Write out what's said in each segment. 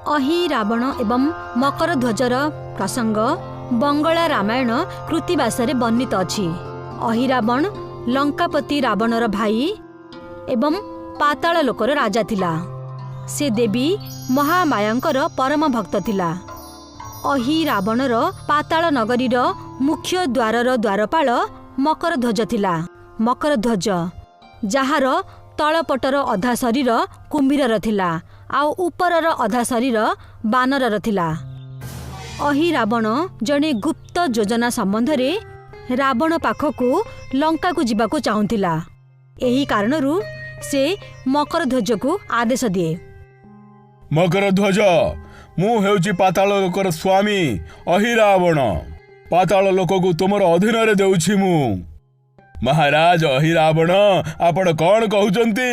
ଅହି ରାବଣ ଏବଂ ମକର ଧ୍ୱଜର ପ୍ରସଙ୍ଗ ବଙ୍ଗଳା ରାମାୟଣ କୃତିବାସରେ ବର୍ଣ୍ଣିତ ଅଛି। ଅହି ରାବଣ ଲଙ୍କାପତି ରାବଣର ଭାଇ ଏବଂ ପାତାଳ ଲୋକର ରାଜା ଥିଲା। ସେ ଦେବୀ ମହାମାୟାଙ୍କର ପରମ ଭକ୍ତ ଥିଲା। ଅହି ରାବଣର ପାତାଳ ନଗରୀର ମୁଖ୍ୟ ଦ୍ୱାରର ଦ୍ୱାରପାଳ ମକର ଧ୍ୱଜ ଥିଲା। ମକର ଧ୍ୱଜ, ଯାହାର ତଳପଟର ଅଧା ଶରୀର କୁମ୍ଭୀରର ଥିଲା ଆଉ ଉପରର ଅଧା ଶରୀର ବାନରର ଥିଲା। ଅହି ରାବଣ ଜଣେ ଗୁପ୍ତ ଯୋଜନା ସମ୍ବନ୍ଧରେ ରାବଣ ପାଖକୁ ଲଙ୍କାକୁ ଯିବାକୁ ଚାହୁଁଥିଲା। ଏହି କାରଣରୁ ସେ ମକର ଧ୍ୱଜକୁ ଆଦେଶ ଦିଏ। ମକର ଧ୍ୱଜ, ମୁଁ ହେଉଛି ପାତାଳ ଲୋକର ସ୍ୱାମୀ ଅହିରାବଣ। ପାତାଳ ଲୋକକୁ ତୁମର ଅଧୀନରେ ଦେଉଛି ମୁଁ। ମହାରାଜ ଅହିରାବଣ, ଆପଣ କଣ କହୁଛନ୍ତି?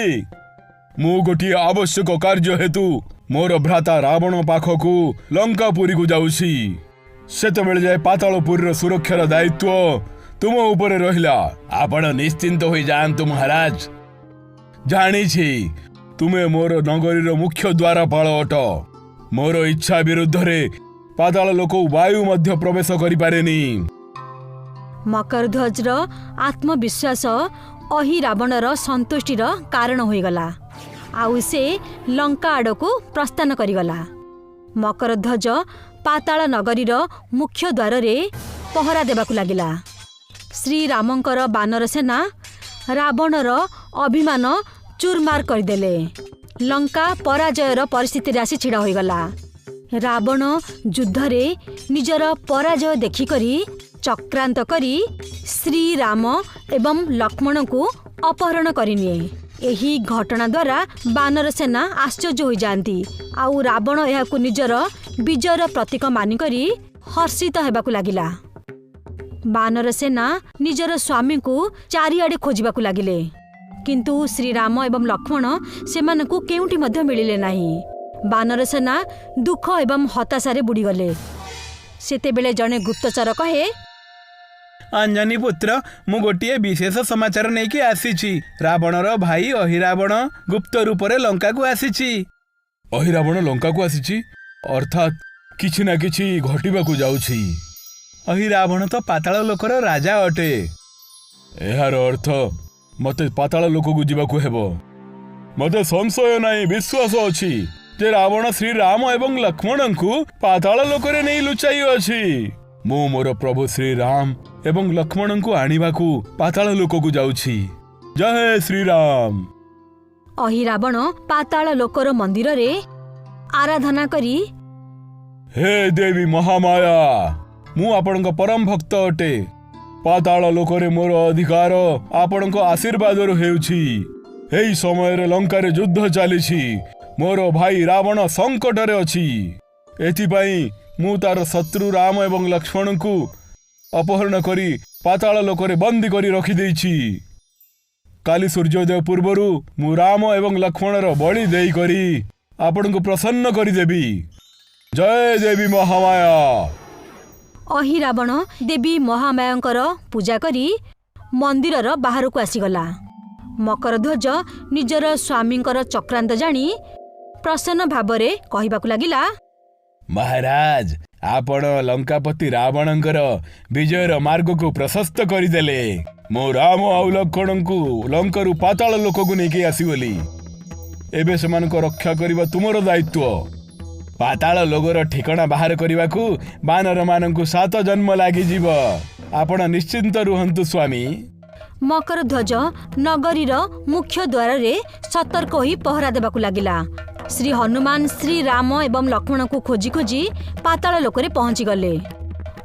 ମୁଁ ଗୋଟିଏ ଆବଶ୍ୟକ କାର୍ଯ୍ୟ ହେତୁ ମୋର ଭ୍ରାତା ରାବଣ ପାଖକୁ ଲଙ୍କାପୁରୀକୁ ଯାଉଛି। ସେତେବେଳେ ଯାଏ ପାତାଳପୁରୀର ସୁରକ୍ଷାର ଦାୟିତ୍ୱ ତୁମ ଉପରେ ରହିଲା। ଆପଣ ନିଶ୍ଚିନ୍ତ ହୋଇ ଯାଆନ୍ତୁ ମହାରାଜ। ଜାଣିଛି, ତୁମେ ମୋର ନଗରୀର ମୁଖ୍ୟ ଦ୍ୱାରପାଳ ଅଟ। ମୋର ଇଚ୍ଛା ବିରୁଦ୍ଧରେ ପାତାଳ ଲୋକ ବାୟୁ ମଧ୍ୟ ପ୍ରବେଶ କରିପାରେନି। ମକରଧ୍ୱଜର ଆତ୍ମବିଶ୍ୱାସ ଅହି ରାବଣର ସନ୍ତୁଷ୍ଟିର କାରଣ ହୋଇଗଲା ଆଉ ସେ ଲଙ୍କା ଆଡ଼କୁ ପ୍ରସ୍ଥାନ କରିଗଲା। ମକରଧ୍ୱଜ ପାତାଳ ନଗରୀର ମୁଖ୍ୟ ଦ୍ୱାରରେ ପହରା ଦେବାକୁ ଲାଗିଲା। ଶ୍ରୀରାମଙ୍କର ବାନର ସେନା ରାବଣର ଅଭିମାନ ଚୁରମାର କରିଦେଲେ। ଲଙ୍କା ପରାଜୟର ପରିସ୍ଥିତିରେ ଆସି ଛିଡ଼ା ହୋଇଗଲା। ରାବଣ ଯୁଦ୍ଧରେ ନିଜର ପରାଜୟ ଦେଖିକରି ଚକ୍ରାନ୍ତ କରି ଶ୍ରୀରାମ ଏବଂ ଲକ୍ଷ୍ମଣଙ୍କୁ ଅପହରଣ କରିନିଏ। ଏହି ଘଟଣା ଦ୍ୱାରା ବାନର ସେନା ଆଶ୍ଚର୍ଯ୍ୟ ହୋଇଯାଆନ୍ତି ଆଉ ରାବଣ ଏହାକୁ ନିଜର ବିଜୟର ପ୍ରତୀକ ମାନିକରି ହର୍ଷିତ ହେବାକୁ ଲାଗିଲା। ବାନର ସେନା ନିଜର ସ୍ୱାମୀଙ୍କୁ ଚାରିଆଡ଼େ ଖୋଜିବାକୁ ଲାଗିଲେ, କିନ୍ତୁ ଶ୍ରୀରାମ ଏବଂ ଲକ୍ଷ୍ମଣ ସେମାନଙ୍କୁ କେଉଁଠି ମଧ୍ୟ ମିଳିଲେ ନାହିଁ। ବାନର ସେନା ଦୁଃଖ ଏବଂ ହତାଶାରେ ବୁଡ଼ିଗଲେ। ସେତେବେଳେ ଜଣେ ଗୁପ୍ତଚର କହେ, ଅଞ୍ଜନୀ ପୁତ୍ର, ମୁଁ ଗୋଟିଏ ବିଶେଷ ସମାଚାର ନେଇକି ଆସିଛି। ରାବଣର ଭାଇ ଅହିରାବଣ ଗୁପ୍ତ ରୂପରେ ଲଙ୍କାକୁ ଆସିଛି। ଅହିରାବଣ ଲଙ୍କାକୁ ଆସିଛି, ଅର୍ଥାତ୍ କିଛି ନା କିଛି ଘଟିବାକୁ ଯାଉଛି। ଅହିରାବଣ ତ ପାତାଳ ଲୋକର ରାଜା ଅଟେ। ଏହାର ଅର୍ଥ ମତେ ପାତାଳ ଲୋକକୁ ଯିବାକୁ ହେବ। ମତେ ସଂଶୟ ନାହିଁ, ବିଶ୍ୱାସ ଅଛି ଯେ ରାବଣ ଶ୍ରୀରାମ ଏବଂ ଲକ୍ଷ୍ମଣଙ୍କୁ ପାତାଳ ଲୋକରେ ନେଇ ଲୁଚାଇ ଅଛି। ମୁଁ ମୋର ପ୍ରଭୁ ଶ୍ରୀରାମ ଏବଂ ଲକ୍ଷ୍ମଣଙ୍କୁ ଆଣିବାକୁ ପାତାଳ ଲୋକକୁ ଯାଉଛି। ଜୟ ଶ୍ରୀରାମ। ଅହି ରାବଣ ପାତାଳ ଲୋକର ମନ୍ଦିରରେ ଆରାଧନା କରି, ହେ ଦେବୀ ମହାମାୟା, ମୁଁ ଆପଣଙ୍କ ପରମ ଭକ୍ତ ଅଟେ। ପାତାଳ ଲୋକରେ ମୋର ଅଧିକାର ଆପଣଙ୍କ ଆଶୀର୍ବାଦରୁ ହେଉଛି। ଏହି ସମୟରେ ଲଙ୍କାରେ ଯୁଦ୍ଧ ଚାଲିଛି। ମୋର ଭାଇ ରାବଣ ସଙ୍କଟରେ ଅଛି। ଏଥିପାଇଁ ମୁଁ ତାର ଶତ୍ରୁ ରାମ ଏବଂ ଲକ୍ଷ୍ମଣଙ୍କୁ ଅପହରଣ କରି ପାତାଳ ଲୋକରେ ବନ୍ଦୀ କରି ରଖିଦେଇଛି। କାଲି ସୂର୍ଯ୍ୟୋଦୟ ପୂର୍ବରୁ ମୁଁ ରାମ ଏବଂ ଲକ୍ଷ୍ମଣର ବଳି ଦେଇକରି ଆପଣଙ୍କୁ ପ୍ରସନ୍ନ କରିଦେବି। ଜୟ ଦେବୀ ମହାମାୟା। ଅହି ରାବଣ ଦେବୀ ମହାମାୟାଙ୍କର ପୂଜା କରି ମନ୍ଦିରର ବାହାରକୁ ଆସିଗଲା। ମକରଧ୍ୱଜ ନିଜର ସ୍ୱାମୀଙ୍କର ଚକ୍ରାନ୍ତ ଜାଣି ପ୍ରସନ୍ନ ଭାବରେ କହିବାକୁ ଲାଗିଲା, ମହାରାଜ, ଆପଣ ଲଙ୍କାପତି ରାବଣଙ୍କର ବିଜୟର ମାର୍ଗକୁ ପ୍ରଶସ୍ତ କରିଦେଲେ। ମୁଁ ରାମ ଆଉ ଲକ୍ଷ୍ମଣଙ୍କୁ ଲଙ୍କାରୁ ପାତାଳ ଲୋକକୁ ନେଇକି ଆସିଗଲି। ଏବେ ସେମାନଙ୍କ ରକ୍ଷା କରିବା ତୁମର ଦାୟିତ୍ୱ। ପାତାଳ ଲୋକର ଠିକଣା ବାହାର କରିବାକୁ ବାନରମାନଙ୍କୁ 7 ଜନ୍ମ ଲାଗିଯିବ। ଆପଣ ନିଶ୍ଚିନ୍ତ ରୁହନ୍ତୁ ସ୍ୱାମୀ। ମକରଧ୍ୱଜ ନଗରୀର ମୁଖ୍ୟ ଦ୍ୱାରରେ ସତର୍କ ହୋଇ ପହରା ଦେବାକୁ ଲାଗିଲା। ଶ୍ରୀ ହନୁମାନ ଶ୍ରୀରାମ ଏବଂ ଲକ୍ଷ୍ମଣଙ୍କୁ ଖୋଜି ଖୋଜି ପାତାଳ ଲୋକରେ ପହଞ୍ଚିଗଲେ।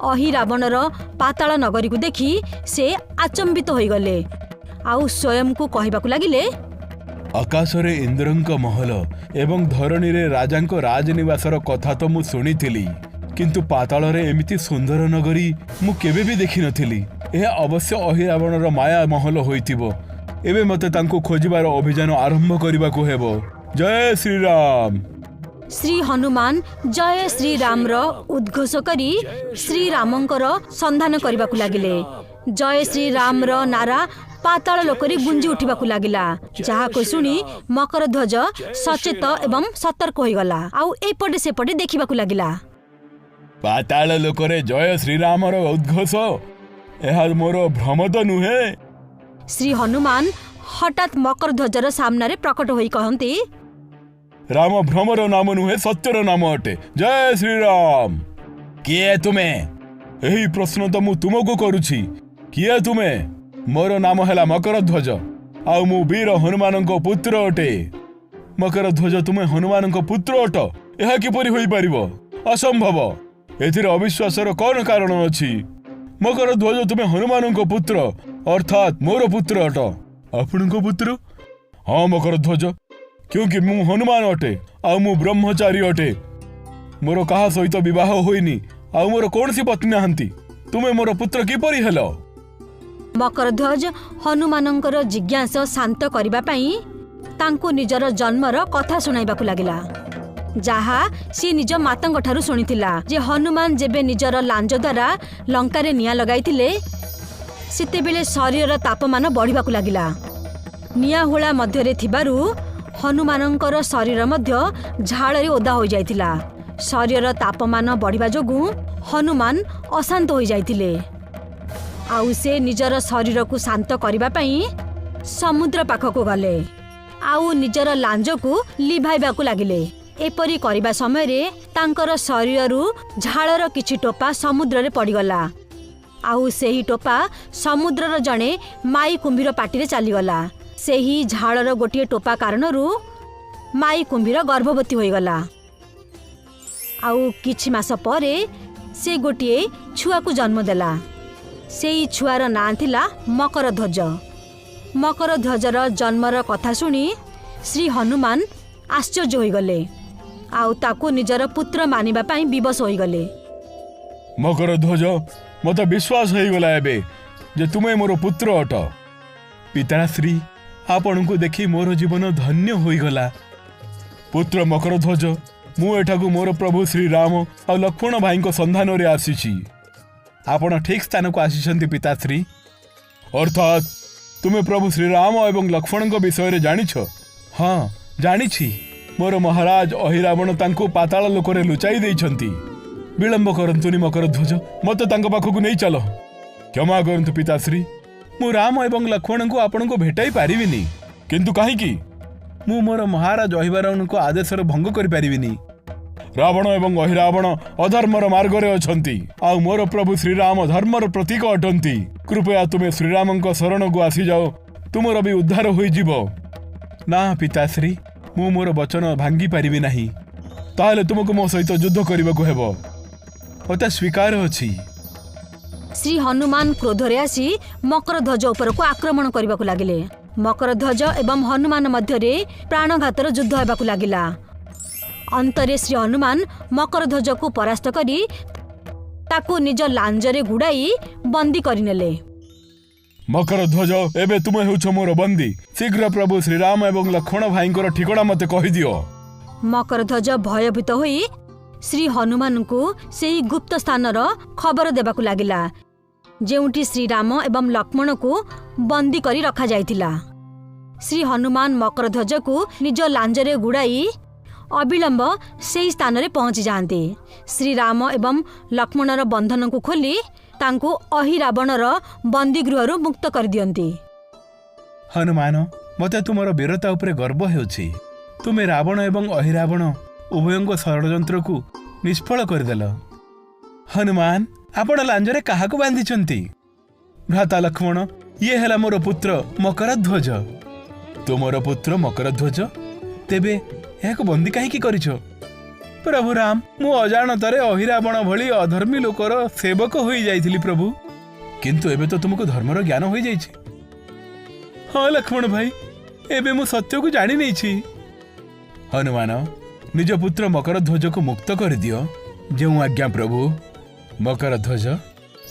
ଅହି ରାବଣର ପାତାଳ ନଗରୀକୁ ଦେଖି ସେ ଆଚମ୍ବିତ ହୋଇଗଲେ ଆଉ ସ୍ୱୟଂକୁ କହିବାକୁ ଲାଗିଲେ, ଆକାଶରେ ଇନ୍ଦ୍ରଙ୍କ ମହଲ ଏବଂ ଧରଣୀରେ ରାଜାଙ୍କ ରାଜନିବାସର କଥା ତ ମୁଁ ଶୁଣିଥିଲି, କିନ୍ତୁ ପାତାଳରେ ଏମିତି ସୁନ୍ଦର ନଗରୀ ମୁଁ କେବେ ବି ଦେଖିନଥିଲି। ଏହା ଅବଶ୍ୟ ଅହିରାବଣର ମାୟା ମହଲ ହୋଇଥିବ। ଏବେ ମୋତେ ତାଙ୍କୁ ଖୋଜିବାର ଅଭିଯାନ ଆରମ୍ଭ କରିବାକୁ ହେବ। ଜୟ ଶ୍ରୀରାମ। ଶ୍ରୀ ହନୁମାନ ଜୟ ଶ୍ରୀରାମର ଉଦ୍ଘୋଷ କରି ଶ୍ରୀରାମଙ୍କର ସନ୍ଧାନ କରିବାକୁ ଲାଗିଲେ। ଜୟ ଶ୍ରୀରାମର ନାରା ପାତାଳ ଲୋକରେ ଗୁଞ୍ଜି ଉଠିବାକୁ ଲାଗିଲା, ଯାହାକୁ ଶୁଣି ମକରଧ୍ୱଜ ସଚେତ ଏବଂ ସତର୍କ ହୋଇଗଲା ଆଉ ଏପଟେ ସେପଟେ ଦେଖିବାକୁ ଲାଗିଲା। ପାତାଳ ଲୋକରେ ଜୟ ଶ୍ରୀରାମର ଉଦ୍ଘୋଷ, ଏହା ମୋର ଭ୍ରମ ତ ନୁହେଁ? ଶ୍ରୀ ହନୁମାନ ହଠାତ୍ ମକରଧ୍ୱଜର ସାମ୍ନାରେ ପ୍ରକଟ ହୋଇ କହନ୍ତି, ରାମ ଭ୍ରମର ନାମ ନୁହେଁ, ସତ୍ୟର ନାମ ଅଟେ। ଜୟ ଶ୍ରୀରାମ। କିଏ ତୁମେ? ଏହି ପ୍ରଶ୍ନ ତ ମୁଁ ତୁମକୁ କରୁଛି। କିଏ ତୁମେ? ମୋର ନାମ ହେଲା ମକରଧ୍ୱଜ, ଆଉ ମୁଁ ବୀର ହନୁମାନଙ୍କ ପୁତ୍ର ଅଟେ। ମକରଧ୍ୱଜ, ତୁମେ ହନୁମାନଙ୍କ ପୁତ୍ର ଅଟ? ଏହା କିପରି ହୋଇପାରିବ? ଅସମ୍ଭବ। ଏଥିରେ ଅବିଶ୍ୱାସର କଣ କାରଣ ଅଛି? ମକରଧ୍ୱଜ, ତୁମେ ହନୁମାନଙ୍କ ପୁତ୍ର, ଅର୍ଥାତ୍ ମୋର ପୁତ୍ର ଅଟ। ଆପଣଙ୍କ ପୁତ୍ର? ହଁ ମକରଧ୍ୱଜ, କ୍ୟୁଁକି ମୁଁ ହନୁମାନ ଅଟେ ଆଉ ମୁଁ ବ୍ରହ୍ମଚାରୀ ଅଟେ। ମୋର କାହା ସହିତ ବିବାହ ହୋଇନି ଆଉ ମୋର କୌଣସି ପତ୍ନୀ ନାହାନ୍ତି। ତୁମେ ମୋର ପୁତ୍ର କିପରି ହେଲ? ମକରଧ୍ୱଜ ହନୁମାନଙ୍କର ଜିଜ୍ଞାସା ଶାନ୍ତ କରିବା ପାଇଁ ତାଙ୍କୁ ନିଜର ଜନ୍ମର କଥା ଶୁଣାଇବାକୁ ଲାଗିଲା, ଯାହା ସିଏ ନିଜ ମାତାଙ୍କ ଠାରୁ ଶୁଣିଥିଲା ଯେ ହନୁମାନ ଯେବେ ନିଜର ଲାଞ୍ଜ ଦ୍ୱାରା ଲଙ୍କାରେ ନିଆଁ ଲଗାଇଥିଲେ, ସେତେବେଳେ ଶରୀରର ତାପମାନ ବଢ଼ିବାକୁ ଲାଗିଲା। ନିଆଁ ହୁଳା ମଧ୍ୟରେ ଥିବାରୁ ହନୁମାନଙ୍କର ଶରୀର ମଧ୍ୟ ଝାଳରେ ଓଦା ହୋଇଯାଇଥିଲା। ଶରୀରର ତାପମାନ ବଢ଼ିବା ଯୋଗୁଁ ହନୁମାନ ଅଶାନ୍ତ ହୋଇଯାଇଥିଲେ ଆଉ ସେ ନିଜର ଶରୀରକୁ ଶାନ୍ତ କରିବା ପାଇଁ ସମୁଦ୍ର ପାଖକୁ ଗଲେ ଆଉ ନିଜର ଲାଞ୍ଜକୁ ଲିଭାଇବାକୁ ଲାଗିଲେ। ଏପରି କରିବା ସମୟରେ ତାଙ୍କର ଶରୀରରୁ ଝାଳର କିଛି ଟୋପା ସମୁଦ୍ରରେ ପଡ଼ିଗଲା ଆଉ ସେହି ଟୋପା ସମୁଦ୍ରର ଜଣେ ମାଇ କୁମ୍ଭୀର ପାଟିରେ ଚାଲିଗଲା। ସେହି ଝାଳର ଗୋଟିଏ ଟୋପା କାରଣରୁ ମାଇ କୁମ୍ଭୀର ଗର୍ଭବତୀ ହୋଇଗଲା ଆଉ କିଛି ମାସ ପରେ ସେ ଗୋଟିଏ ଛୁଆକୁ ଜନ୍ମ ଦେଲା। ସେଇ ଛୁଆର ନାଁ ଥିଲା ମକରଧ୍ୱଜ। ମକରଧ୍ୱଜର ଜନ୍ମର କଥା ଶୁଣି ଶ୍ରୀ ହନୁମାନ ଆଶ୍ଚର୍ଯ୍ୟ ହୋଇଗଲେ ଆଉ ତାକୁ ନିଜର ପୁତ୍ର ମାନିବା ପାଇଁ ବିବଶ ହୋଇଗଲେ। ମକରଧ୍ୱଜ, ମତେ ବିଶ୍ୱାସ ହେଇଗଲା ଏବେ ଯେ ତୁମେ ମୋର ପୁତ୍ର ଅଟ। ପିତାଶ୍ରୀ, ଆପଣଙ୍କୁ ଦେଖି ମୋର ଜୀବନ ଧନ୍ୟ ହୋଇଗଲା। ପୁତ୍ର ମକରଧ୍ୱଜ, ମୁଁ ଏଠାକୁ ମୋର ପ୍ରଭୁ ଶ୍ରୀରାମ ଆଉ ଲକ୍ଷ୍ମଣ ଭାଇଙ୍କ ସନ୍ଧାନରେ ଆସିଛି। ଆପଣ ଠିକ୍ ସ୍ଥାନକୁ ଆସିଛନ୍ତି ପିତାଶ୍ରୀ। ଅର୍ଥାତ୍ ତୁମେ ପ୍ରଭୁ ଶ୍ରୀରାମ ଏବଂ ଲକ୍ଷ୍ମଣଙ୍କ ବିଷୟରେ ଜାଣିଛ? ହଁ, ଜାଣିଛି। ମୋର ମହାରାଜ ଅହିରାବଣ ତାଙ୍କୁ ପାତାଳ ଲୋକରେ ଲୁଚାଇ ଦେଇଛନ୍ତି। ବିଳମ୍ବ କରନ୍ତୁନି ମକରଧ୍ୱଜ, ମୋତେ ତାଙ୍କ ପାଖକୁ ନେଇ ଚାଲ। କ୍ଷମା କରନ୍ତୁ ପିତାଶ୍ରୀ, ମୁଁ ରାମ ଏବଂ ଲକ୍ଷ୍ମଣଙ୍କୁ ଆପଣଙ୍କୁ ଭେଟାଇ ପାରିବିନି। କିନ୍ତୁ କାହିଁକି? ମୁଁ ମୋର ମହାରାଜ ଅହିରାବଣଙ୍କ ଆଦେଶର ଭଙ୍ଗ କରିପାରିବିନି। ରାବଣ ଏବଂ ଅହିରାବଣ ଅଧର୍ମର ମାର୍ଗରେ ଅଛନ୍ତି ଆଉ ମୋର ପ୍ରଭୁ ଶ୍ରୀରାମ ଧର୍ମର ପ୍ରତୀକ ଅଟନ୍ତି। କୃପୟା ତୁମେ ଶ୍ରୀରାମଙ୍କ ଶରଣକୁ ଆସିଯାଅ, ତୁମର ବି ଉଦ୍ଧାର ହୋଇଯିବ। ନା ପିତାଶ୍ରୀ, ମୁଁ ମୋର ବଚନ ଭାଙ୍ଗି ପାରିବି ନାହିଁ। ତାହେଲେ ତୁମକୁ ମୋ ସହିତ ଯୁଦ୍ଧ କରିବାକୁ ହେବ। ମୋତେ ସ୍ୱୀକାର ଅଛି। ଶ୍ରୀ ହନୁମାନ କ୍ରୋଧରେ ଆସି ମକରଧ୍ୱଜ ଉପରକୁ ଆକ୍ରମଣ କରିବାକୁ ଲାଗିଲେ। ମକରଧ୍ୱଜ ଏବଂ ହନୁମାନ ମଧ୍ୟରେ ପ୍ରାଣଘାତର ଯୁଦ୍ଧ ହେବାକୁ ଲାଗିଲା। ଅନ୍ତରେ ଶ୍ରୀ ହନୁମାନ ମକରଧ୍ୱଜକୁ ପରାସ୍ତ କରି ତାକୁ ନିଜ ଲାଞ୍ଜରେ ଗୁଡ଼ାଇ ବନ୍ଦୀ କରିନେଲେ। ମକରଧ୍ୱଜ, ଏବେ ତୁମେ ହେଉଛ ମୋର ବନ୍ଦୀ। ଶୀଘ୍ର ପ୍ରଭୁ ଶ୍ରୀରାମ ଏବଂ ଲକ୍ଷ୍ମଣ ଭାଇଙ୍କର ଠିକଣା ମୋତେ କହିଦିଅ। ମକରଧ୍ୱଜ ଭୟଭୀତ ହୋଇ ଶ୍ରୀ ହନୁମାନଙ୍କୁ ସେହି ଗୁପ୍ତ ସ୍ଥାନର ଖବର ଦେବାକୁ ଲାଗିଲା, ଯେଉଁଠି ଶ୍ରୀରାମ ଏବଂ ଲକ୍ଷ୍ମଣକୁ ବନ୍ଦୀ କରି ରଖାଯାଇଥିଲା। ଶ୍ରୀ ହନୁମାନ ମକରଧ୍ୱଜକୁ ନିଜ ଲାଞ୍ଜରେ ଗୁଡ଼ାଇ ଅବିଳମ୍ବ ସେହି ସ୍ଥାନରେ ପହଞ୍ଚି ଯାଆନ୍ତି। ଶ୍ରୀରାମ ଏବଂ ଲକ୍ଷ୍ମଣର ବନ୍ଧନକୁ ଖୋଲି ତାଙ୍କୁ ଅହିରାବଣର ବନ୍ଦୀଗୃହରୁ ମୁକ୍ତ କରିଦିଅନ୍ତି। ହନୁମାନ, ମୋତେ ତୁମର ବୀରତା ଉପରେ ଗର୍ବ ହେଉଛି। ତୁମେ ରାବଣ ଏବଂ ଅହିରାବଣ ଉଭୟଙ୍କ ଷଡ଼ଯନ୍ତ୍ରକୁ ନିଷ୍ଫଳ କରିଦେଲ। ହନୁମାନ, ଆପଣ ଲାଞ୍ଜରେ କାହାକୁ ବାନ୍ଧିଛନ୍ତି? ଭ୍ରାତା ଲକ୍ଷ୍ମଣ, ଇଏ ହେଲା ମୋର ପୁତ୍ର ମକରଧ୍ୱଜ। ତୁମର ପୁତ୍ର ମକରଧ୍ୱଜ? ତେବେ ଏହାକୁ ବନ୍ଦୀ କାହିଁକି କରିଛ? ପ୍ରଭୁ ରାମ, ମୁଁ ଅଜାଣତରେ ଅହିରାବଣ ଭଳି ଅଧର୍ମୀ ଲୋକର ସେବକ ହୋଇଯାଇଥିଲି ପ୍ରଭୁ। କିନ୍ତୁ ଏବେ ତ ତୁମକୁ ଧର୍ମର ଜ୍ଞାନ ହୋଇଯାଇଛି। ହଁ ଲକ୍ଷ୍ମଣ ଭାଇ, ଏବେ ମୁଁ ସତ୍ୟକୁ ଜାଣି ନେଇଛି। ହନୁମାନ, ନିଜ ପୁତ୍ର ମକରଧ୍ୱଜକୁ ମୁକ୍ତ କରିଦିଅ। ଯେଉଁ ଆଜ୍ଞା ପ୍ରଭୁ। ମକରଧ୍ୱଜ,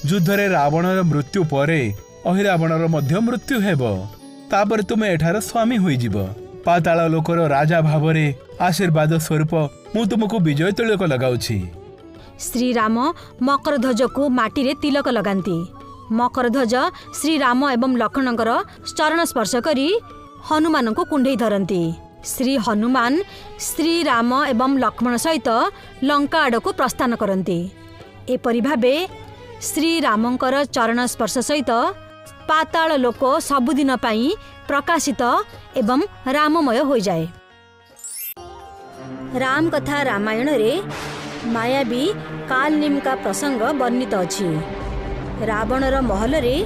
ଯୁଦ୍ଧରେ ରାବଣର ମୃତ୍ୟୁ ପରେ ଅହିରାବଣର ମଧ୍ୟ ମୃତ୍ୟୁ ହେବ। ତାପରେ ତୁମେ ଏଠାର ସ୍ୱାମୀ ହୋଇଯିବ। ପାତାଳ ଲୋକର ରାଜା ଭାବରେ ଆଶୀର୍ବାଦ ସ୍ୱରୂପ ମୁଁ ତୁମକୁ ବିଜୟ ତିଳକ ଲଗାଉଛି। ଶ୍ରୀରାମ ମକରଧ୍ୱଜକୁ ମାଟିରେ ତିଲକ ଲଗାନ୍ତି। ମକରଧ୍ୱଜ ଶ୍ରୀରାମ ଏବଂ ଲକ୍ଷ୍ମଣଙ୍କର ଚରଣ ସ୍ପର୍ଶ କରି ହନୁମାନଙ୍କୁ କୁଣ୍ଢେଇ ଧରନ୍ତି। ଶ୍ରୀ ହନୁମାନ ଶ୍ରୀରାମ ଏବଂ ଲକ୍ଷ୍ମଣ ସହିତ ଲଙ୍କା ଆଡ଼କୁ ପ୍ରସ୍ଥାନ କରନ୍ତି। ଏପରି ଭାବେ ଶ୍ରୀରାମଙ୍କର ଚରଣ ସ୍ପର୍ଶ ସହିତ ପାତାଳ ଲୋକ ସବୁଦିନ ପାଇଁ ପ୍ରକାଶିତ ଏବଂ ରାମମୟ ହୋଇଯାଏ। ରାମ କଥା ରାମାୟଣରେ ମାୟାବୀ କାଲନିମ୍କା ପ୍ରସଙ୍ଗ ବର୍ଣ୍ଣିତ ଅଛି। ରାବଣର ମହଲରେ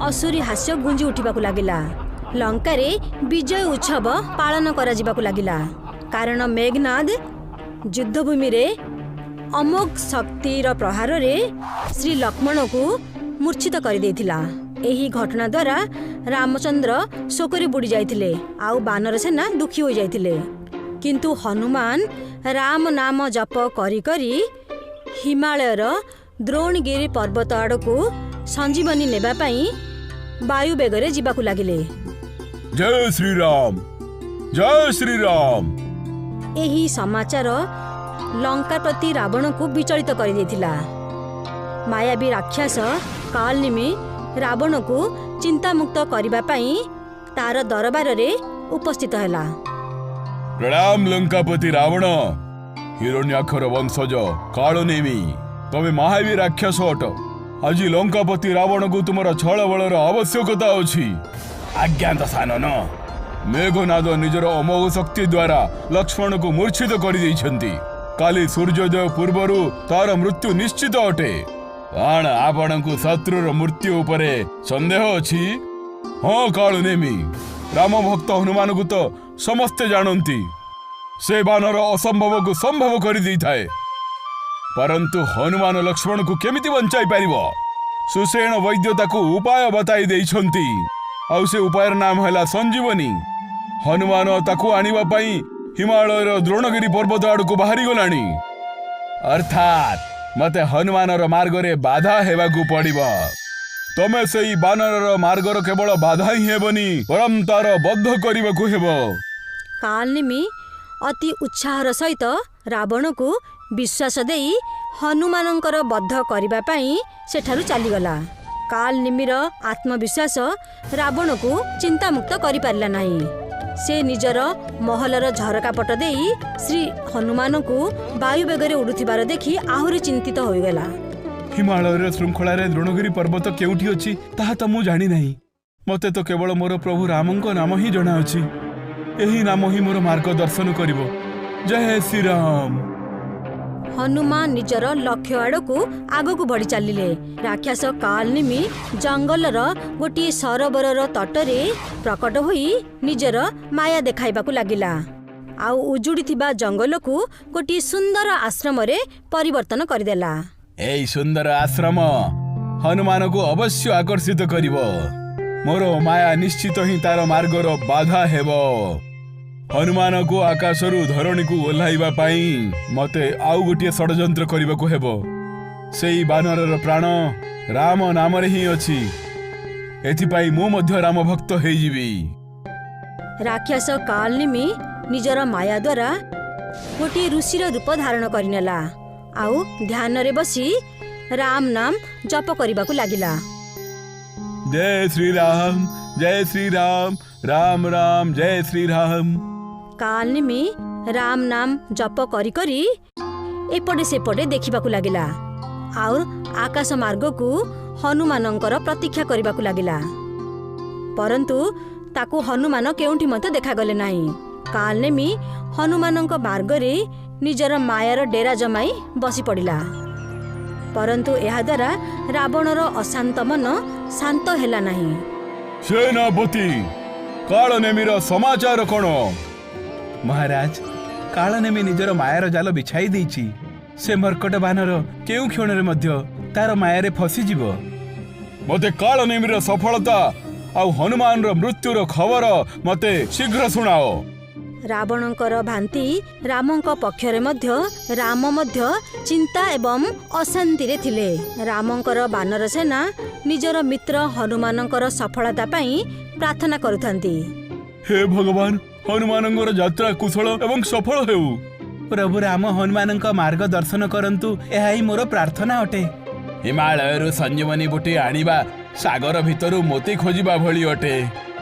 ଅସୁରୀ ହାସ୍ୟ ଗୁଞ୍ଜି ଉଠିବାକୁ ଲାଗିଲା। ଲଙ୍କାରେ ବିଜୟ ଉତ୍ସବ ପାଳନ କରାଯିବାକୁ ଲାଗିଲା, କାରଣ ମେଘନାଦ ଯୁଦ୍ଧଭୂମିରେ ଅମୋଘ ଶକ୍ତିର ପ୍ରହାରରେ ଶ୍ରୀ ଲକ୍ଷ୍ମଣକୁ ମୂର୍ଚ୍ଛିତ କରିଦେଇଥିଲା। ଏହି ଘଟଣା ଦ୍ୱାରା ରାମଚନ୍ଦ୍ର ଶୋକରେ ବୁଡ଼ି ଯାଇଥିଲେ ଆଉ ବାନର ସେନା ଦୁଃଖୀ ହୋଇଯାଇଥିଲେ। କିନ୍ତୁ ହନୁମାନ ରାମ ନାମ ଜପ କରି କରି ହିମାଳୟର ଦ୍ରୋଣଗିରି ପର୍ବତ ଆଡ଼କୁ ସଞ୍ଜୀବନୀ ନେବା ପାଇଁ ବାୟୁ ବେଗରେ ଯିବାକୁ ଲାଗିଲେ। ଜୟ ଶ୍ରୀରାମ, ଜୟ ଶ୍ରୀରାମ। ଏହି ସମାଚାର ଲଙ୍କା ପ୍ରତି ରାବଣକୁ ବିଚଳିତ କରିଦେଇଥିଲା। ମାୟାବୀ ରାକ୍ଷସ କାଲନିମି ରାବଣକୁ ଚିନ୍ତାମୁକ୍ତ କରିବା ପାଇଁ ତାର ଦରବାରରେ ଉପସ୍ଥିତ ହେଲା। ପ୍ରଣାମ ଲଙ୍କାପତି ରାବଣ। ହିରଣ୍ୟାକ୍ଷର ବଂଶଜ କାଳନେମି, ତମେ ମାୟାବୀ ରାକ୍ଷସ ଅଟ। ଆଜି ଲଙ୍କାପତି ରାବଣକୁ ତୁମର ଛଳ ବଳର ଆବଶ୍ୟକତା ଅଛି। ଆଜ୍ଞା ଦଶାନନ, ମେଘନାଦ ନିଜର ଅମୋଘ ଶକ୍ତି ଦ୍ୱାରା ଲକ୍ଷ୍ମଣକୁ ମୂର୍ଚ୍ଛିତ କରିଦେଇଛନ୍ତି। କାଲି ସୂର୍ଯ୍ୟୋଦୟ ପୂର୍ବରୁ ତାର ମୃତ୍ୟୁ ନିଶ୍ଚିତ ଅଟେ। କଣ ଆପଣଙ୍କୁ ଶତ୍ରୁର ମୃତ୍ୟୁ ଉପରେ ସନ୍ଦେହ ଅଛି? ହଁ କାଳନେମି, ରାମ ଭକ୍ତ ହନୁମାନଙ୍କୁ ତ ସମସ୍ତେ ଜାଣନ୍ତି। ସେ ବାନର ଅସମ୍ଭବକୁ ସମ୍ଭବ କରିଦେଇଥାଏ। ପରନ୍ତୁ ହନୁମାନ ଲକ୍ଷ୍ମଣକୁ କେମିତି ବଞ୍ଚାଇ ପାରିବ? ସୁଷେଣ ବୈଦ୍ୟ ତାକୁ ଉପାୟ ବତାଇ ଦେଇଛନ୍ତି, ଆଉ ସେ ଉପାୟର ନାମ ହେଲା ସଞ୍ଜୀବନୀ। ହନୁମାନ ତାକୁ ଆଣିବା ପାଇଁ ହିମାଳୟର ଦ୍ରୋଣଗିରି ପର୍ବତ ଆଡ଼କୁ ବାହାରି ଗଲାଣି। ଅର୍ଥାତ୍ ମତେ ହନୁମାନର ମାର୍ଗରେ ବାଧା ହେବାକୁ ପଡ଼ିବ। ତମେ ସେଇ ବାନରର ମାର୍ଗର କେବଳ ବାଧା ହିଁ ହେବନି, ବରଂ ତାର ବଦ୍ଧ କରିବାକୁ ହେବ। କାଲନିମି ଅତି ଉତ୍ସାହର ସହିତ ରାବଣକୁ ବିଶ୍ୱାସ ଦେଇ ହନୁମାନଙ୍କର ବଦ୍ଧ କରିବା ପାଇଁ ସେଠାରୁ ଚାଲିଗଲା। କାଲନିମିର ଆତ୍ମବିଶ୍ୱାସ ରାବଣକୁ ଚିନ୍ତାମୁକ୍ତ କରିପାରିଲା ନାହିଁ। ସେ ନିଜର ମହଲର ଝରକା ପଟ ଦେଇ ଶ୍ରୀ ହନୁମାନଙ୍କୁ ବାୟୁ ବେଗରେ ଉଡୁଥିବାର ଦେଖି ଆହୁରି ଚିନ୍ତିତ ହୋଇଗଲା। ହିମାଳୟର ଶୃଙ୍ଖଳାରେ ଦ୍ରୋଣଗିରି ପର୍ବତ କେଉଁଠି ଅଛି, ତାହା ତ ମୁଁ ଜାଣିନାହିଁ। ମତେ ତ କେବଳ ମୋର ପ୍ରଭୁ ରାମଙ୍କ ନାମ ହିଁ ଜଣାଅଛି। ଏହି ନାମ ହିଁ ମୋର ମାର୍ଗ ଦର୍ଶନ କରିବ। ଜୟ ଶ୍ରୀରାମ। ହନୁମାନ ନିଜର ଲକ୍ଷ୍ୟ ଆଡ଼କୁ ଆଗକୁ ବଢ଼ି ଚାଲିଲେ। ରାକ୍ଷସ କାଲନିମି ଜଙ୍ଗଲର ଗୋଟିଏ ସରୋବରର ତଟରେ ପ୍ରକଟ ହୋଇ ନିଜର ମାୟା ଦେଖାଇବାକୁ ଲାଗିଲା ଆଉ ଉଜୁଡ଼ିଥିବା ଜଙ୍ଗଲକୁ ଗୋଟିଏ ସୁନ୍ଦର ଆଶ୍ରମରେ ପରିବର୍ତ୍ତନ କରିଦେଲା। ଏଇ ସୁନ୍ଦର ଆଶ୍ରମ ହନୁମାନକୁ ଅବଶ୍ୟ ଆକର୍ଷିତ କରିବ। ମୋର ମାୟା ନିଶ୍ଚିତ ହିଁ ତାର ମାର୍ଗର ବାଧା ହେବ। ହନୁମାନକୁ ଆକାଶରୁ ଧରଣୀକୁ ଓହ୍ଲାଇବା ପାଇଁ ମତେ ଆଉ ଗୋଟିଏ ଷଡ଼ଯନ୍ତ୍ର କରିବାକୁ ହେବ। ସେଇ ବାନରର ପ୍ରାଣ ରାମ ନାମରେ ହିଁ ଅଛି। ଏଥିପାଇଁ ମୁଁ ମଧ୍ୟ ରାମ ଭକ୍ତ ହେଇଯିବି। ରାକ୍ଷସ କାଲନିମି ନିଜର ମାୟା ଦ୍ୱାରା ଗୋଟିଏ ଋଷିର ରୂପ ଧାରଣ କରିନେଲା ଆଉ ଧ୍ୟାନରେ ବସି ରାମ ନାମ ଜପ କରିବାକୁ ଲାଗିଲା। ଜୟ ଶ୍ରୀରାମ, ଜୟ ଶ୍ରୀରାମ, ରାମ ରାମ ଜୟ ଶ୍ରୀରାମ। କାଲନିମି ରାମ ନାମ ଜପ କରି କରି ଏପଟେ ସେପଟେ ଦେଖିବାକୁ ଲାଗିଲା ଆଉ ଆକାଶ ମାର୍ଗକୁ ହନୁମାନଙ୍କର ପ୍ରତୀକ୍ଷା କରିବାକୁ ଲାଗିଲା। ପରନ୍ତୁ ତାକୁ ହନୁମାନ କେଉଁଠି ମଧ୍ୟ ଦେଖାଗଲେ ନାହିଁ। କାଲନେମି ହନୁମାନଙ୍କ ମାର୍ଗରେ ନିଜର ମାୟାର ଡେରା ଜମାଇ ବସି ପଡ଼ିଲା। ପରନ୍ତୁ ଏହାଦ୍ୱାରା ରାବଣର ଅଶାନ୍ତ ମନ ଶାନ୍ତ ହେଲା ନାହିଁ। ସେନାପତି, କାଳନେମିର ସମାଚାର କଣ? ମହାରାଜ, କାଳନେମି ନିଜର ମାୟାର ଜାଲ ବିଛାଇ ଦେଇଛି। ସେ ମର୍କଟ ବାନର କେଉଁ କ୍ଷଣରେ ମଧ୍ୟ ତାର ମାୟାରେ ଫସିଯିବ। ମତେ କାଳନେମିର ସଫଳତା ଆଉ ହନୁମାନର ମୃତ୍ୟୁର ଖବର ମତେ ଶୀଘ୍ର ଶୁଣାଅ। ରାବଣଙ୍କର ଭାନ୍ତି ରାମଙ୍କ ପକ୍ଷରେ ମଧ୍ୟ ରାମ ମଧ୍ୟ ଚିନ୍ତା ଏବଂ ଅଶାନ୍ତିରେ ଥିଲେ। ରାମଙ୍କର ବାନର ସେନା ନିଜର ମିତ୍ର ହନୁମାନଙ୍କର ସଫଳତା ପାଇଁ ପ୍ରାର୍ଥନା କରୁଥାନ୍ତି। ହେ ଭଗବାନ, ହନୁମାନଙ୍କର ଯାତ୍ରା କୁଶଳ ଏବଂ ସଫଳ ହେଉ। ପ୍ରଭୁ ରାମ ହନୁମାନଙ୍କ ମାର୍ଗ ଦର୍ଶନ କରନ୍ତୁ, ଏହା ହିଁ ମୋର ପ୍ରାର୍ଥନା ଅଟେ। ହିମାଳୟରୁ ସଞ୍ଜୀବନୀ ବୁଟି ଆଣିବା ସାଗର ଭିତରୁ ମୋତି ଖୋଜିବା ଭଳି ଅଟେ।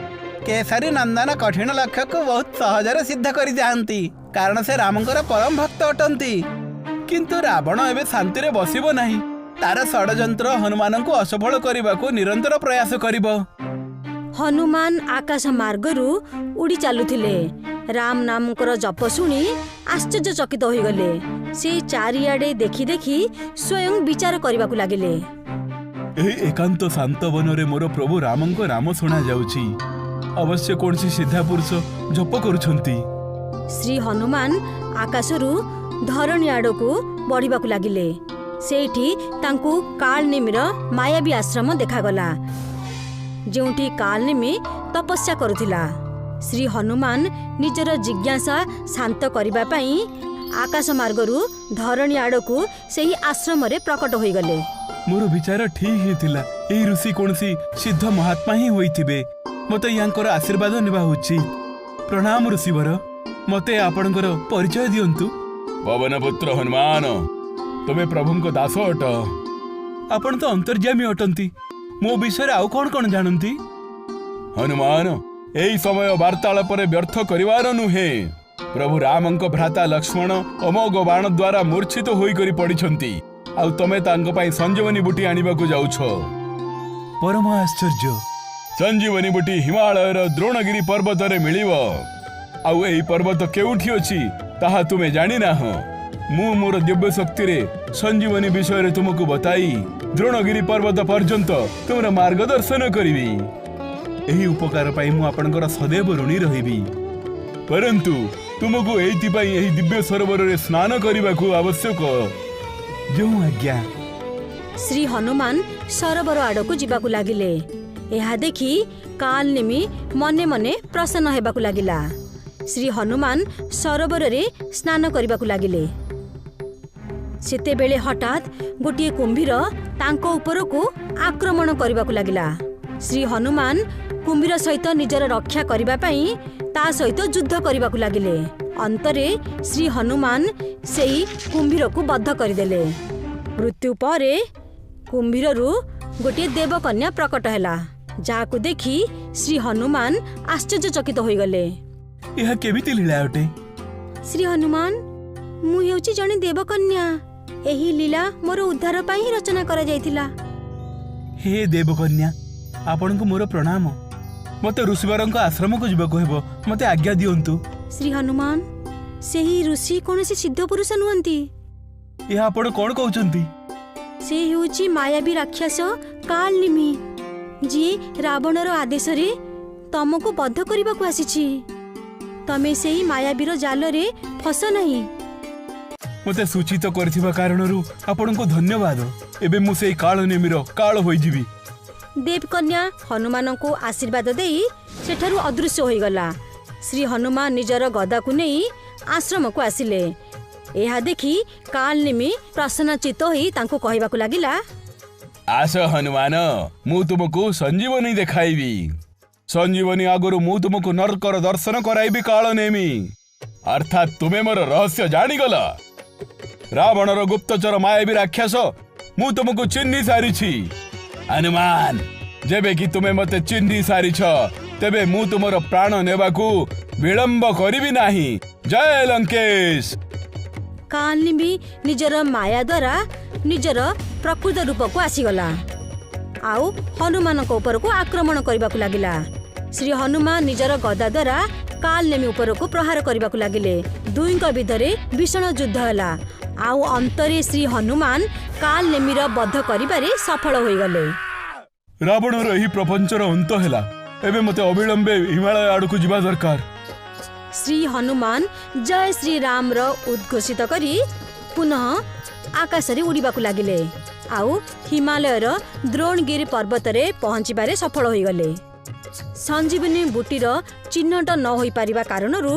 କେଶରୀ ନନ୍ଦନ କଠିନ ଲକ୍ଷ୍ୟକୁ ବହୁତ ସହଜରେ ସିଦ୍ଧ କରିଯାଆନ୍ତି, କାରଣ ସେ ରାମଙ୍କର ପରମ ଭକ୍ତ ଅଟନ୍ତି। କିନ୍ତୁ ରାବଣ ଏବେ ଶାନ୍ତିରେ ବସିବ ନାହିଁ। ତାର ଷଡ଼ଯନ୍ତ୍ର ହନୁମାନଙ୍କୁ ଅସଫଳ କରିବାକୁ ନିରନ୍ତର ପ୍ରୟାସ କରିବ। ହନୁମାନ ଆକାଶ ମାର୍ଗରୁ ଉଡ଼ି ଚାଲୁଥିଲେ। ରାମ ନାମଙ୍କର ଜପ ଶୁଣି ଆଶ୍ଚର୍ଯ୍ୟଚକିତ ହୋଇଗଲେ। ସେ ଚାରିଆଡ଼େ ଦେଖି ଦେଖି ସ୍ୱୟଂ ବିଚାର କରିବାକୁ ଲାଗିଲେ। ଏହି ଏକାନ୍ତ ଶାନ୍ତ ବନରେ ମୋର ପ୍ରଭୁ ରାମଙ୍କ ନାମ ଶୁଣାଯାଉଛି। ଅବଶ୍ୟ କୌଣସି ସିଦ୍ଧା ପୁରୁଷ ଜପ କରୁଛନ୍ତି। ଶ୍ରୀ ହନୁମାନ ଆକାଶରୁ ଧରଣୀ ଆଡ଼କୁ ବଢ଼ିବାକୁ ଲାଗିଲେ। ସେଇଠି ତାଙ୍କୁ କାଳନିମିର ମାୟାବୀ ଆଶ୍ରମ ଦେଖାଗଲା, ଯେଉଁଠି କାଳନିମି ତପସ୍ୟା କରୁଥିଲା। ଶ୍ରୀ ହନୁମାନ ନିଜର ଜିଜ୍ଞାସା ଶାନ୍ତ କରିବା ପାଇଁ ଆକାଶ ମାର୍ଗରୁ ଧରଣୀ ଆଡ଼କୁ ସେହି ଆଶ୍ରମରେ ପ୍ରକଟ ହୋଇଗଲେ। ମୋର ବିଚାର ଠିକ ହିଁ ଥିଲା। ଏହି ଋଷି କୌଣସି ସିଦ୍ଧ ମହାତ୍ମା ହିଁ ହୋଇଥିବେ। ମୋତେ ୟାଙ୍କର ଆଶୀର୍ବାଦ ନେବା ଉଚିତ। ପ୍ରଣାମ ଋଷିବର, ମୋତେ ଆପଣଙ୍କର ପରିଚୟ ଦିଅନ୍ତୁ। ପବନ ପୁତ୍ର ହନୁମାନ, ତୁମେ ପ୍ରଭୁଙ୍କ ଦାସ ଅଟ। ଆପଣ ତ ଅନ୍ତର୍ଯାମୀ ଅଟନ୍ତି। ମୋ ବିଷୟରେ ଆଉ କଣ କଣ ଜାଣନ୍ତି? ହନୁମାନ, ଏହି ସମୟ ବାର୍ତ୍ତାଳାପରେ ବ୍ୟର୍ଥ କରିବାର ନୁହେଁ। ପ୍ରଭୁ ରାମଙ୍କ ଭ୍ରାତା ଲକ୍ଷ୍ମଣ ଅମୋଘ ବାଣ ଦ୍ୱାରା ମୂର୍ଚ୍ଛିତ ହୋଇକରି ପଡ଼ିଛନ୍ତି, ଆଉ ତମେ ତାଙ୍କ ପାଇଁ ସଞ୍ଜୀବନୀ ବୁଟି ଆଣିବାକୁ ଯାଉଛ। ପରମ ଆଶ୍ଚର୍ଯ୍ୟ! ସଞ୍ଜୀବନୀ ବୁଟି ହିମାଳୟର ଦ୍ରୋଣଗିରି ପର୍ବତରେ ମିଳିବ। ଆଉ ଏହି ପର୍ବତ କେଉଁଠି ଅଛି, ତାହା ତୁମେ ଜାଣିନାହଁ। ମୁଁ ମୋର ଦିବ୍ୟ ଶକ୍ତିରେ ସଞ୍ଜୀବନୀ ବିଷୟରେ ତୁମକୁ ବତାଇ ଦ୍ରୋଣଗିରି ପର୍ବତ ପର୍ଯ୍ୟନ୍ତ ତୁମର ମାର୍ଗଦର୍ଶନ କରିବି। ଏହି ଉପକାର ପାଇଁ ମୁଁ ଆପଣଙ୍କର ସଦୈବ ଋଣୀ ରହିବି। ପରନ୍ତୁ ତୁମକୁ ଏଇଥିପାଇଁ ଏହି ଦିବ୍ୟ ସରୋବରରେ ସ୍ନାନ କରିବାକୁ ଆବଶ୍ୟକ। ଯେଉଁ ଆଜ୍ଞା। ଶ୍ରୀ ହନୁମାନ ସରୋବର ଆଡ଼କୁ ଯିବାକୁ ଲାଗିଲେ। ଏହା ଦେଖି କାଲନିମି ମନେ ମନେ ପ୍ରସନ୍ନ ହେବାକୁ ଲାଗିଲା। ଶ୍ରୀ ହନୁମାନ ସରୋବରରେ ସ୍ନାନ କରିବାକୁ ଲାଗିଲେ। ସେତେବେଳେ ହଠାତ୍ ଗୋଟିଏ କୁମ୍ଭୀର ତାଙ୍କ ଉପରକୁ ଆକ୍ରମଣ କରିବାକୁ ଲାଗିଲା। ଶ୍ରୀ ହନୁମାନ କୁମ୍ଭୀର ସହିତ ନିଜର ରକ୍ଷା କରିବା ପାଇଁ ତା ସହିତ ଯୁଦ୍ଧ କରିବାକୁ ଲାଗିଲେ। ଅନ୍ତରେ ଶ୍ରୀ ହନୁମାନ ସେଇ କୁମ୍ଭୀରକୁ ବଧ କରିଦେଲେ। ମୃତ୍ୟୁ ପରେ କୁମ୍ଭୀରରୁ ଗୋଟିଏ ଦେବକନ୍ୟା ପ୍ରକଟ ହେଲା, ଯାହାକୁ ଦେଖି ଶ୍ରୀ ହନୁମାନ ଆଶ୍ଚର୍ଯ୍ୟଚକିତ ହୋଇଗଲେ। ଏହା କେମିତି ଲୀଳା ଅଟେ? ଶ୍ରୀ ହନୁମାନ, ମୁଁ ହେଉଛି ଜଣେ ଦେବକନ୍ୟା। ଏହି ଲୀଳା ମୋର ଉଦ୍ଧାର ପାଇଁ ହିଁ ରଚନା କରାଯାଇଥିଲା। ହେ ଦେବକନ୍ୟା, ଆପଣଙ୍କୁ ମୋର ପ୍ରଣାମ। ମୋତେ ଋଷିବରଙ୍କ ଆଶ୍ରମକୁ ଯିବାକୁ ହେବ। ମୋତେ ଆଜ୍ଞା ଦିଅନ୍ତୁ। ଶ୍ରୀ ହନୁମାନ, ସେହି ଋଷି କୌଣସି ସିଦ୍ଧ ପୁରୁଷ ନୁହନ୍ତି। ଏହା ଆପଣ କଣ କହୁଛନ୍ତି? ସେ ହେଉଛି ମାୟାବୀ ରାକ୍ଷସ କାଲନିମି, ଯିଏ ରାବଣର ଆଦେଶରେ ତମକୁ ବଧ କରିବାକୁ ଆସିଛି। ତମେ ସେଇ ମାୟାବୀର ଜାଲରେ ଫସ ନାହିଁ। ମୋତେ ସୂଚିତ କରିଥିବା କାରଣରୁ ଆପଣଙ୍କୁ ଧନ୍ୟବାଦ। ଏବେ ମୁଁ ସେଇ କାଳ ନେମିର କାଳ ହୋଇଯିବି। ଦେବକନ୍ୟା ହନୁମାନଙ୍କୁ ଆଶୀର୍ବାଦ ଦେଇ ସେଠାରୁ ଅଦୃଶ୍ୟ ହୋଇଗଲା। ଶ୍ରୀ ହନୁମାନ ନିଜର ଗଦାକୁ ନେଇ ଆଶ୍ରମକୁ ଆସିଲେ। ଏହା ଦେଖି କାଲନିମି ପ୍ରସନ୍ନଚିତ୍ତ ହୋଇ ତାଙ୍କୁ କହିବାକୁ ଲାଗିଲା, ଆସ ହନୁମାନ, ମୁଁ ତୁମକୁ ସଞ୍ଜୀବନୀ ଦେଖାଇବି। ସଞ୍ଜୀବନୀ ଆଗରୁ ମୁଁ ତୁମକୁ ନର୍କର ଦର୍ଶନ କରାଇବି କାଳ ନେମି। ଅର୍ଥାତ୍ ତୁମେ ମୋର ରହସ୍ୟ ଜାଣିଗଲ। ରାବଣର ଗୁପ୍ତଚର ମାୟାବୀ ରାକ୍ଷସ, ମୁଁ ତୁମକୁ ଚିହ୍ନି ସାରିଛି। ହନୁମାନ, ଯେବେ କି ତୁମେ ମତେ ଚିହ୍ନି ସାରିଛ, ତେବେ ମୁଁ ତୁମର ପ୍ରାଣ ନେବାକୁ ବିଳମ୍ବ କରିବି ନାହିଁ। ଜୟ ଲଙ୍କେଶ! କାଲନିମି ନିଜର ମାୟା ଦ୍ୱାରା ନିଜର ପ୍ରକୃତ ରୂପକୁ ଆସିଗଲା ଆଉ ହନୁମାନଙ୍କ ଉପରକୁ ଆକ୍ରମଣ କରିବାକୁ ଲାଗିଲା। ଶ୍ରୀ ହନୁମାନ ନିଜର ଗଦା ଦ୍ୱାରା କାଲନେମି ଉପରକୁ ପ୍ରହାର କରିବାକୁ ଲାଗିଲେ। ଦୁଇଙ୍କ ଭିତରେ ଭୀଷଣ ଯୁଦ୍ଧ ହେଲା, ଆଉ ଅନ୍ତରେ ଶ୍ରୀ ହନୁମାନ କାଲନେମିର ବଧ କରିବାରେ ସଫଳ ହୋଇଗଲେ। ରାବଣର ଏହି ପ୍ରପଞ୍ଚର ଅନ୍ତ ହେଲା। ଏବେ ମୋତେ ଅବିଳମ୍ବେ ହିମାଳୟ ଆଡ଼କୁ ଯିବା ଦରକାର। ଶ୍ରୀ ହନୁମାନ ଜୟ ଶ୍ରୀରାମର ଉଦ୍ଘୋଷିତ କରି ପୁନଃ ଆକାଶରେ ଉଡ଼ିବାକୁ ଲାଗିଲେ ଆଉ ହିମାଳୟର ଦ୍ରୋଣଗିରି ପର୍ବତରେ ପହଞ୍ଚିବାରେ ସଫଳ ହୋଇଗଲେ। ସଞ୍ଜୀବନୀ ବୁଟିର ଚିହ୍ନଟ ନ ହୋଇପାରିବା କାରଣରୁ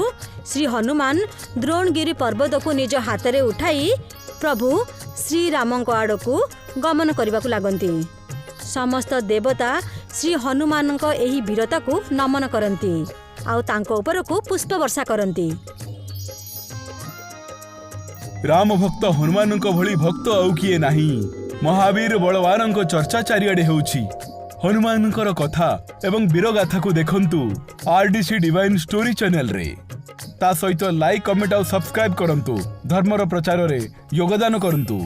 ଶ୍ରୀ ହନୁମାନ ଦ୍ରୋଣଗିରି ପର୍ବତକୁ ନିଜ ହାତରେ ଉଠାଇ ପ୍ରଭୁ ଶ୍ରୀରାମଙ୍କ ଆଡ଼କୁ ଗମନ କରିବାକୁ ଲାଗନ୍ତି। ସମସ୍ତ ଦେବତା ଶ୍ରୀ ହନୁମାନଙ୍କ ଏହି ବୀରତାକୁ ନମନ କରନ୍ତି ଆଉ ତାଙ୍କ ଉପରକୁ ପୁଷ୍ପ ବର୍ଷା କରନ୍ତି। ରାମ ଭକ୍ତ ହନୁମାନଙ୍କ ଭଳି ଭକ୍ତ ଆଉ କିଏ ନାହିଁ। ମହାବୀର ବଳବାନଙ୍କ ଚର୍ଚ୍ଚା ଚାରିଆଡ଼େ ହେଉଛି। ହନୁମାନଙ୍କର କଥା ଏବଂ ବୀରଗାଥାକୁ ଦେଖନ୍ତୁ ଆରଡିସି ଡିଭାଇନ୍ ଷ୍ଟୋରି ଚ୍ୟାନେଲରେ। ତା ସହିତ ଲାଇକ୍, କମେଣ୍ଟ ଆଉ ସବସ୍କ୍ରାଇବ୍ କରନ୍ତୁ। ଧର୍ମର ପ୍ରଚାରରେ ଯୋଗଦାନ କରନ୍ତୁ।